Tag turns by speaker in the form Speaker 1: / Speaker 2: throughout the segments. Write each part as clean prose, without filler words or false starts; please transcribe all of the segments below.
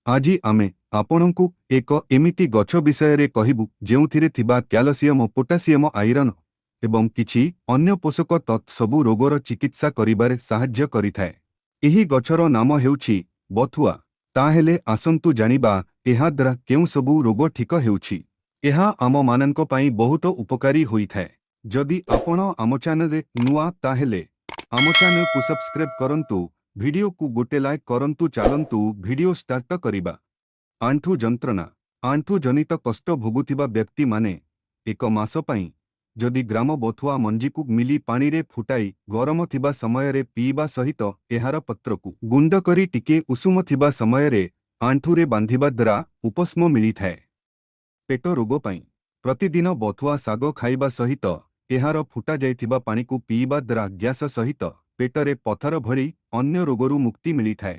Speaker 1: ଆଜି ଆମେ ଆପଣଙ୍କୁ ଏକ ଏମିତି ଗଛ ବିଷୟରେ କହିବୁ, ଯେଉଁଥିରେ ଥିବା କ୍ୟାଲସିୟମ, ପୋଟାସିୟମ, ଆଇରନ୍ ଏବଂ କିଛି ଅନ୍ୟ ପୋଷକ ତତ୍ତ୍ୱ ସବୁ ରୋଗର ଚିକିତ୍ସା କରିବାରେ ସାହାଯ୍ୟ କରିଥାଏ। ଏହି ଗଛର ନାମ ହେଉଛି ବଥୁଆ। ତାହେଲେ ଆସନ୍ତୁ ଜାଣିବା ଏହାଦ୍ୱାରା କେଉଁ ସବୁ ରୋଗ ଠିକ ହେଉଛି। ଏହା ଆମମାନଙ୍କ ପାଇଁ ବହୁତ ଉପକାରୀ ହୋଇଥାଏ। ଯଦି ଆପଣ ଆମ ଚ୍ୟାନେଲରେ ନୂଆ, ତାହେଲେ ଆମ ଚ୍ୟାନେଲକୁ ସବସ୍କ୍ରାଇବ୍ କରନ୍ତୁ, ଭିଡିଓକୁ ଗୋଟେ ଲାଇକ୍ କରନ୍ତୁ। ଚାଲନ୍ତୁ ଭିଡିଓ ଷ୍ଟାର୍ଟ କରିବା। ଆଣ୍ଠୁ ଯନ୍ତ୍ରଣା। ଆଣ୍ଠୁ ଜନିତ କଷ୍ଟ ଭୋଗୁଥିବା ବ୍ୟକ୍ତିମାନେ ଏକ ମାସ ପାଇଁ ଯଦି ଗ୍ରାମ ବଥୁଆ ମଞ୍ଜିକୁ ମିଲି ପାଣିରେ ଫୁଟାଇ ଗରମ ଥିବା ସମୟରେ ପିଇବା ସହିତ ଏହାର ପତ୍ରକୁ ଗୁଣ୍ଡ କରି ଟିକେ ଉଷୁମ ଥିବା ସମୟରେ ଆଣ୍ଠୁରେ ବାନ୍ଧିବା ଦ୍ୱାରା ଉପଶମ ମିଳିଥାଏ। ପେଟ ରୋଗ ପାଇଁ ପ୍ରତିଦିନ ବଥୁଆ ଶାଗ ଖାଇବା ସହିତ ଏହାର ଫୁଟା ଯାଇଥିବା ପାଣିକୁ ପିଇବା ଦ୍ୱାରା ଗ୍ୟାସ ସହିତ ପେଟରେ ପଥର ଭଳି ଅନ୍ୟ ରୋଗରୁ ମୁକ୍ତି ମିଳିଥାଏ।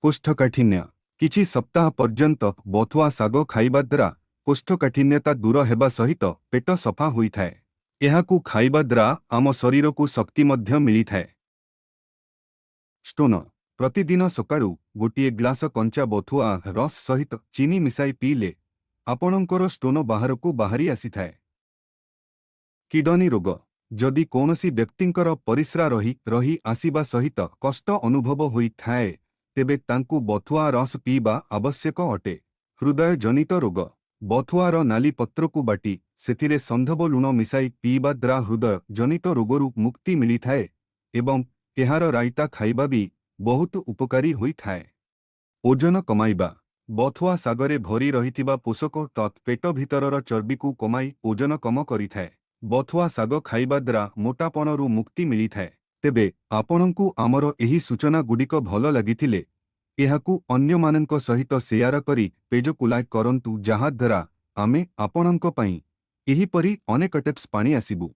Speaker 1: କୋଷ୍ଠକାଠିନ୍ୟ। କିଛି ସପ୍ତାହ ପର୍ଯ୍ୟନ୍ତ ବଥୁଆ ଶାଗ ଖାଇବା ଦ୍ୱାରା କୋଷ୍ଠକାଠିନ୍ୟତା ଦୂର ହେବା ସହିତ ପେଟ ସଫା ହୋଇଥାଏ। ଏହାକୁ ଖାଇବା ଦ୍ୱାରା ଆମ ଶରୀରକୁ ଶକ୍ତି ମଧ୍ୟ ମିଳିଥାଏ। ଷ୍ଟୋନ। ପ୍ରତିଦିନ ସକାଳୁ ଗୋଟିଏ ଗ୍ଲାସ କଞ୍ଚା ବଥୁଆ ରସ ସହିତ ଚିନି ମିଶାଇ ପିଇଲେ ଆପଣଙ୍କର ଷ୍ଟୋନ ବାହାରକୁ ବାହାରି ଆସିଥାଏ। କିଡନୀ ରୋଗ। ଯଦି କୌଣସି ବ୍ୟକ୍ତିଙ୍କର ପରିସ୍ରା ରହି ରହି ଆସିବା ସହିତ କଷ୍ଟ ଅନୁଭବ ହୋଇଥାଏ, ତେବେ ତାଙ୍କୁ ବଥୁଆ ରସ ପିଇବା ଆବଶ୍ୟକ ଅଟେ। ହୃଦୟ ଜନିତ ରୋଗ। ବଥୁଆର ନାଲି ପତ୍ରକୁ ବାଟି ସେଥିରେ ସୈନ୍ଧବ ଲୁଣ ମିଶାଇ ପିଇବା ଦ୍ୱାରା ହୃଦୟ ଜନିତ ରୋଗରୁ ମୁକ୍ତି ମିଳିଥାଏ ଏବଂ ଏହାର ରାଇତା ଖାଇବା ବି ବହୁତ ଉପକାରୀ ହୋଇଥାଏ। ଓଜନ କମାଇବା। ବଥୁଆ ଶାଗରେ ଭରି ରହିଥିବା ପୋଷକ ତତ୍ତ୍ୱ ପେଟ ଭିତରର ଚର୍ବିକୁ କମାଇ ଓଜନ କମ କରିଥାଏ। ବଥୁଆ ଶାଗ ଖାଇବା ଦ୍ୱାରା ମୋଟାପଣରୁ ମୁକ୍ତି ମିଳିଥାଏ। ତେବେ ଆପଣଙ୍କୁ ଆମର ଏହି ସୂଚନା ଗୁଡ଼ିକ ଭଲ ଲାଗିଥିଲେ ଏହାକୁ ଅନ୍ୟମାନଙ୍କ ସହିତ ସେୟାର କରି ପେଜକୁ ଲାଇକ୍ କରନ୍ତୁ, ଯାହାଦ୍ୱାରା ଆମେ ଆପଣଙ୍କ ପାଇଁ ଏହିପରି ଅନେକ ଟିପ୍ସ ପାଣି ଆସିବୁ।